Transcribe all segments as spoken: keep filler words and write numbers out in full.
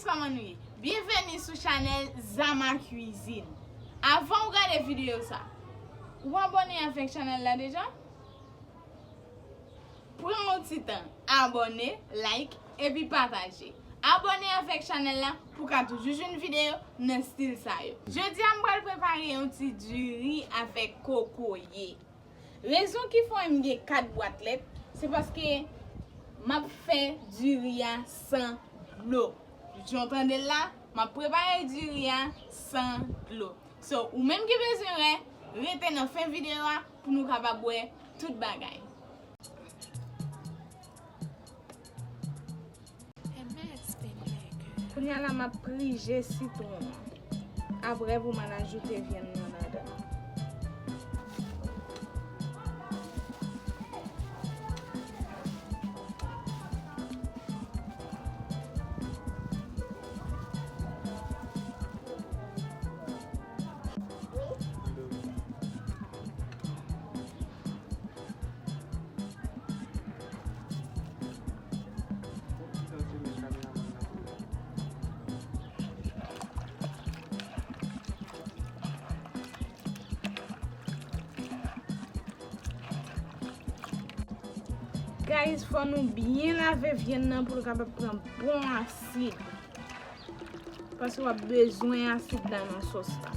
Kòman nou ye? Byenveni sou chanèl Zama Cuisine. Avan w gade videyo sa, ou abòne avèk chanèl la deja? Pran yon ti tan, abòne, like, epi pataje. Abòne avèk chanèl la pou w ka toujou jwenn videyo nan estil sa yo. Jodi a, m pral prepare yon ti diri avèk kokoye. Rezon ki fè m gen kat bwat lèt, se paske m ap fè diri a san dlo. Jan w tande l la, m ap prepare diri a san dlo. So, ou menm ki bezwen wè, rete nan fen videyo a pou nou kapab wè tout bagay. Kounye a la, m ap prije sitwon an. Apre, pou m al ajoute vyann nan ladan. Guys, fò nou byen lave vyann nan pou l kapab pran bon asid. Paske w ap bezwen asid la nan sòs la.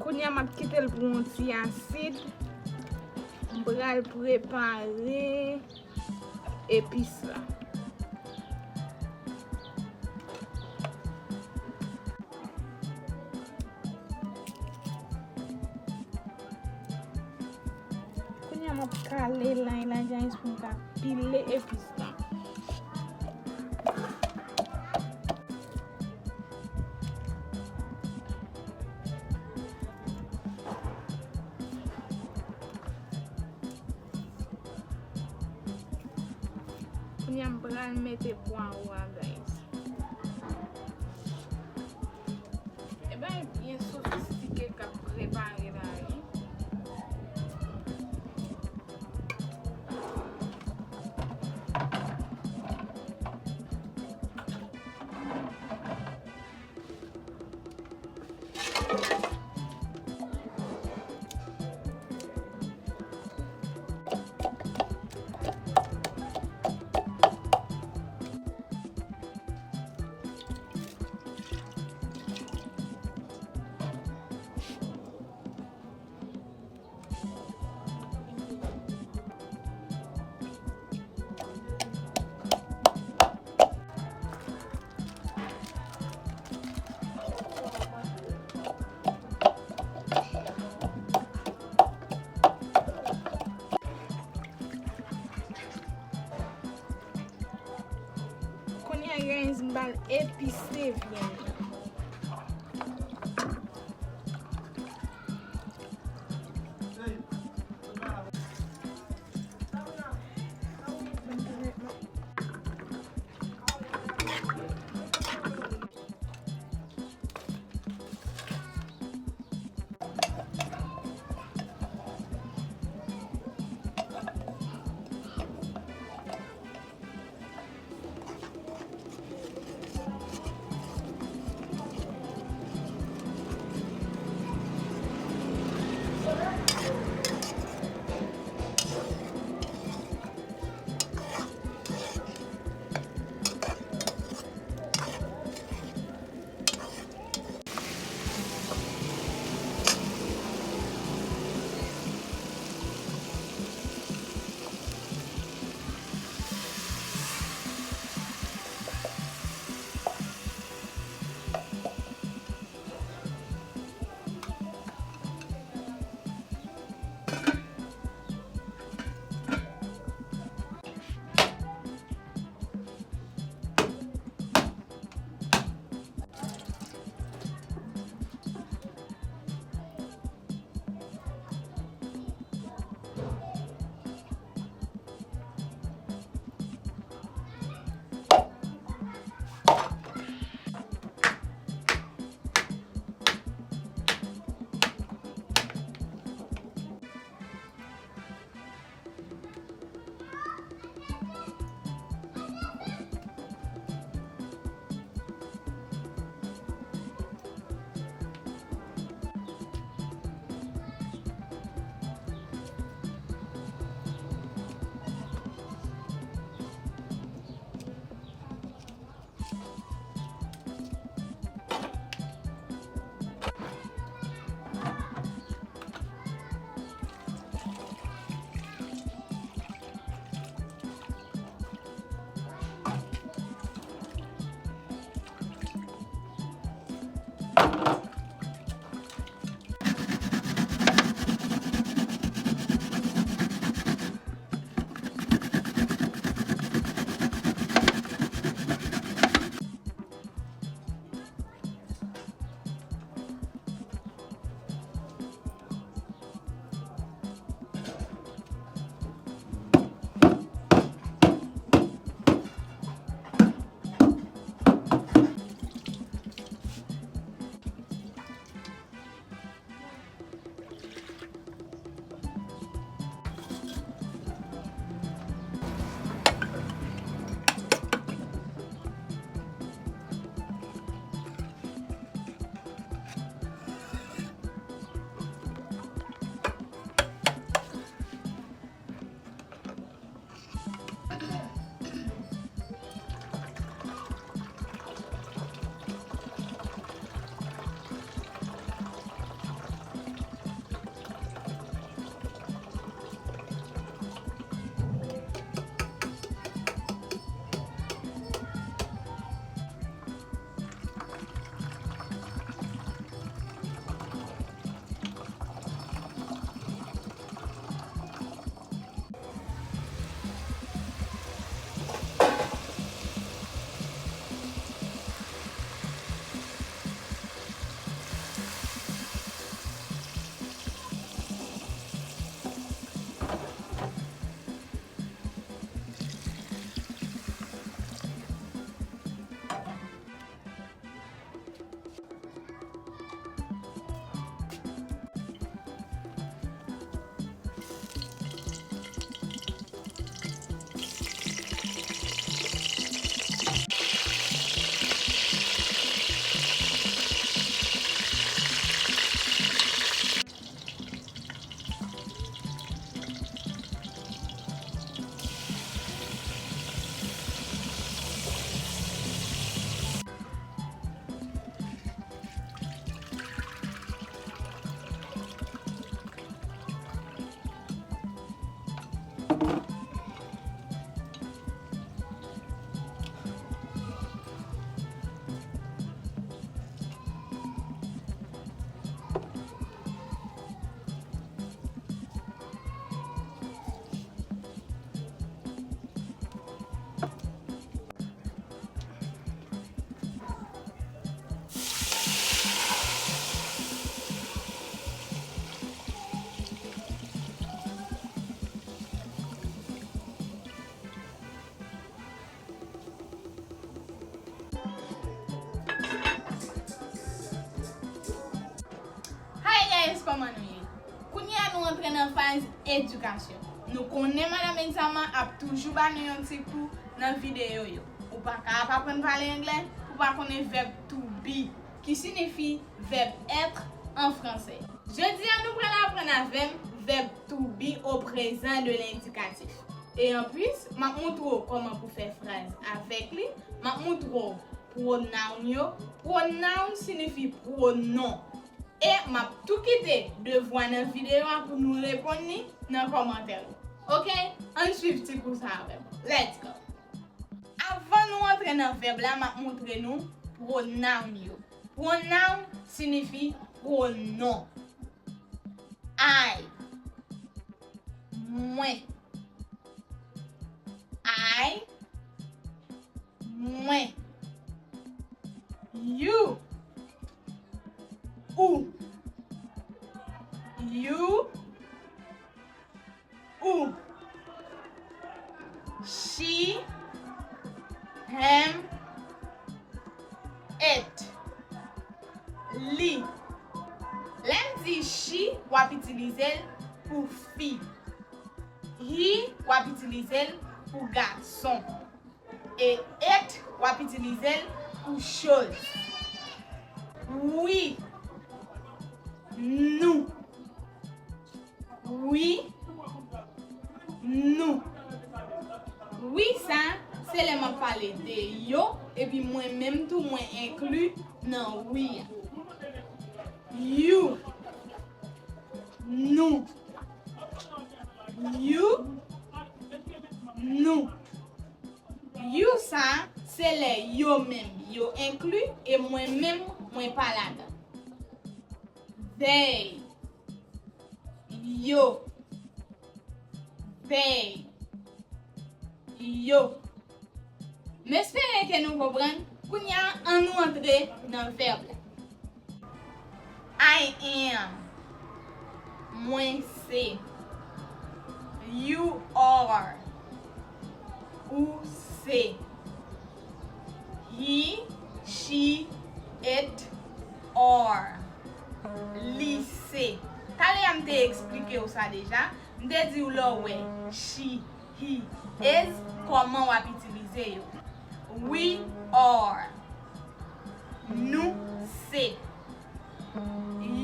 Kounye a, m ap kite l pou yon ti asid. M pral prepare epis la. Kounye a, m ap kale lay la, guys, pou m ka pile epis la. Kounye a, m pral mete pwawo a, guys. E bagay byen sofistike k ap prepare la, wi. Guys, kòman nou ye? Kounye a nou antre nan faz edikasyon. Nou konnen Madanm Exama ap toujou ba nou yon ti kou nan videyo yo. Ou pa ka ap aprann pale anglè pou pa konnen vèb to be, ki sinifi vèb être an fransè. Jodi a nou pral aprann avè m vèb to be au présent de l'indicatif. E anplis, m ap montre w kòman pou fè fraz avèk li, m ap montre w pwonoun yo. Pwonoun sinifi pwonon. E m ap tou kite devwa nan videyo a pou nou reponn li nan kòmantè yo. Oke, ann swiv ti kou sa avè m. Let's go! Avan nou antre nan vèb la, m ap montre nou pwonoun yo. Pwonoun sinifi pwonon. I, mwen. I, mwen. You, ou. You, ou. She, him, it, li. Lè m di she, w ap itilize l pou fi. He, w ap itilize l pou gason. E it, w ap itilize l pou choz. We, nou. We, nou. We sa, se lè m ap pale de yo, epi mwen menm tou, mwen enkli nan we a. You, nou. You, nou. You sa, se lè yo menm yo enkli e mwen menm mwen pa ladan. They, yo. They, yo. M espere ke nou konprann. Kounye a, ann nou antre nan vèb la. I am. Mwen se. You are. Ou se. He, she, it are. Li se. Talè a m te eksplike w sa deja. M te di w lè w wè she, he, is, kòman w ap itilize yo. We are. Nou se.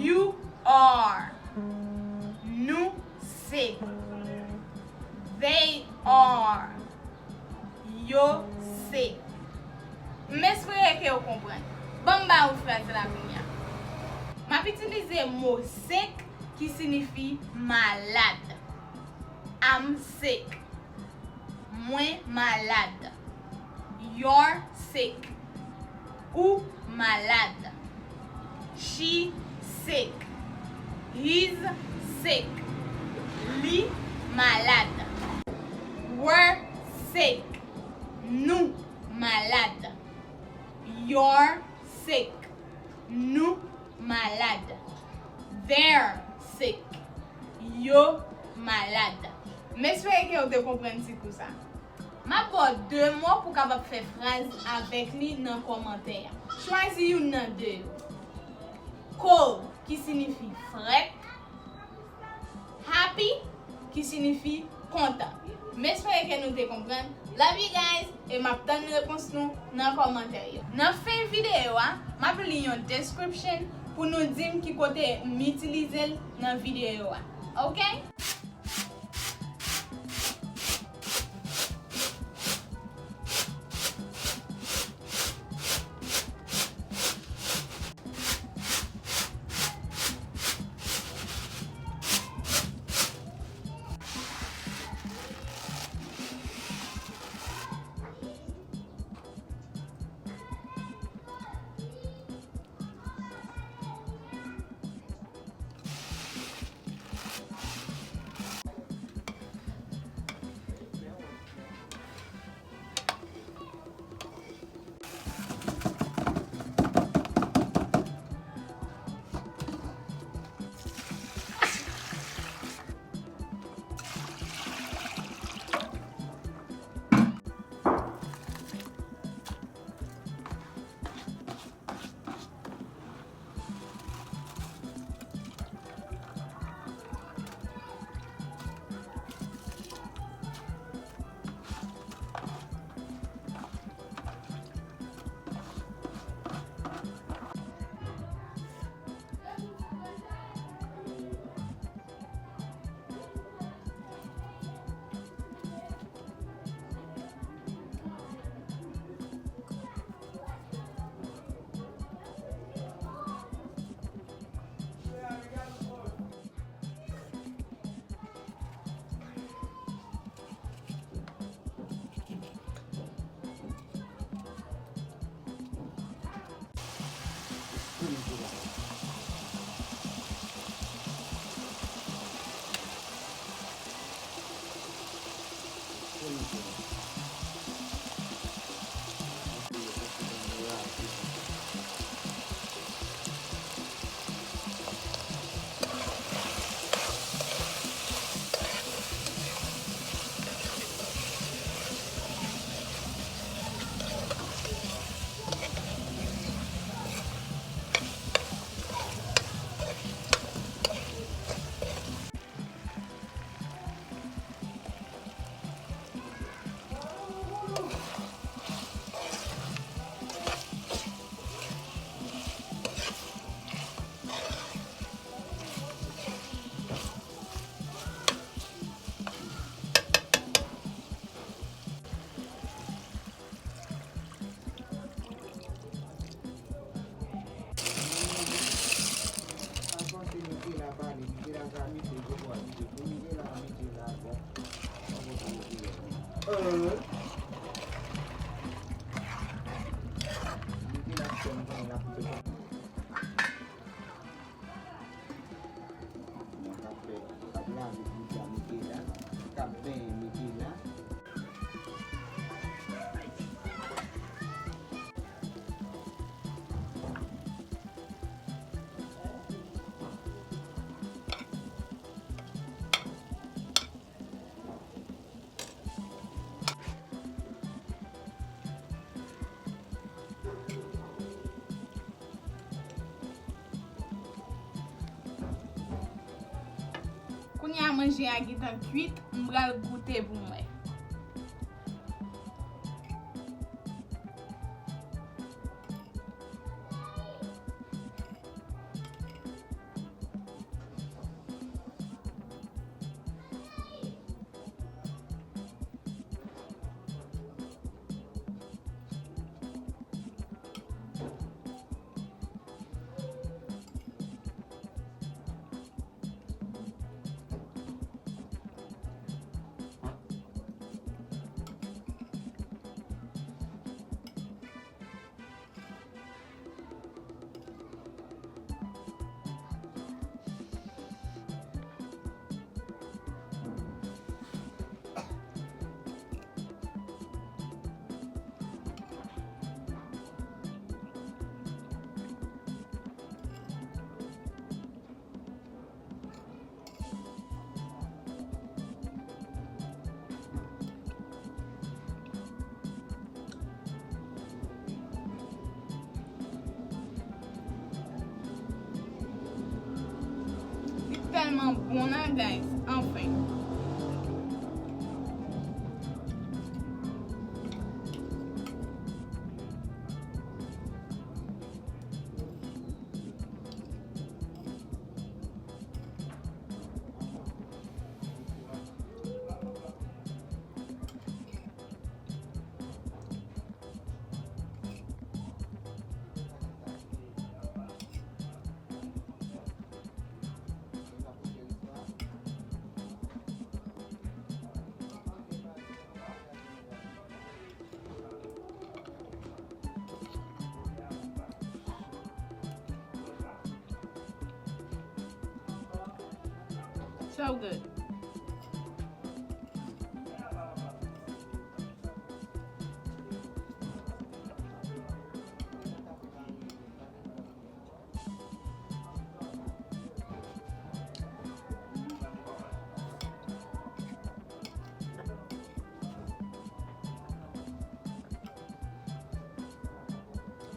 You are. Nou se. They are. Yo se. M espere ke w konprann. Ban m ba ou fraz la kounye a. M ap itilize mo sick ki sinifi malad. I'm sick. Mwen malad. You're sick. Ou malad. She sick. He's sick. Li malad. We're sick. Nou malad. You're sick. Nou malad. They're sick. Yo malad. M espere ke w te konprann ti kou sa. M ap ba w de mo pou w kapab fè fraz avèk li nan kòmantè a. Chwazi youn nan de yo. Cold, ki sinifi frèt. Happy, ki sinifi kontan. M espere ke nou te konprann. Love you guys, e m ap tann repons nou nan kòmantè yo. Nan fen videyo a, m ap li yon description pou nou di m ki kote m itilize l nan videyo a. Oke? Moun k ap fè, k ap lave plis la, mete la. K ap benyen, mete la. Kounye a manje a gentan kwit, m pral goute pou m wè. Li tèlman bon la, guys. Anfen. So good.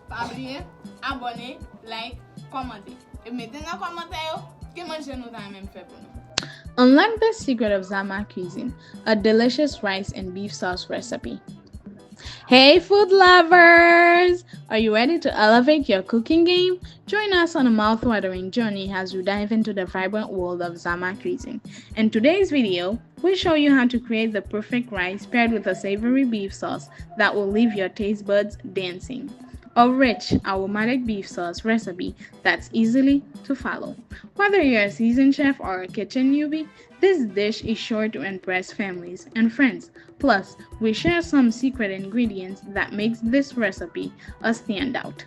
Pa bliye abòne, like, kòmante. E mete nan kòmantè yo ki manje nou ta renmen m fè pou nou. Unlock the secret of Zama cuisine, a delicious rice and beef sauce recipe. Hey, food lovers! Are you ready to elevate your cooking game? Join us on a mouth-watering journey as we dive into the vibrant world of Zama cuisine. In today's video, we show you how to create the perfect rice paired with a savory beef sauce that will leave your taste buds dancing. A rich, aromatic beef sauce recipe that's easily to follow. Whether you're a seasoned chef or a kitchen newbie, this dish is sure to impress families and friends. Plus, we share some secret ingredients that makes this recipe a standout.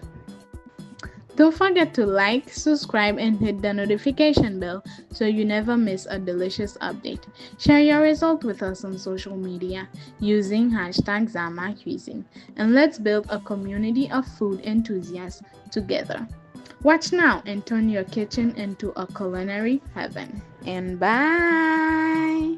Don't forget to like, subscribe, and hit the notification bell so you never miss a delicious update. Share your result with us on social media using hashtag Zama Cuisine, and let's build a community of food enthusiasts together. Watch now and turn your kitchen into a culinary heaven. And bye!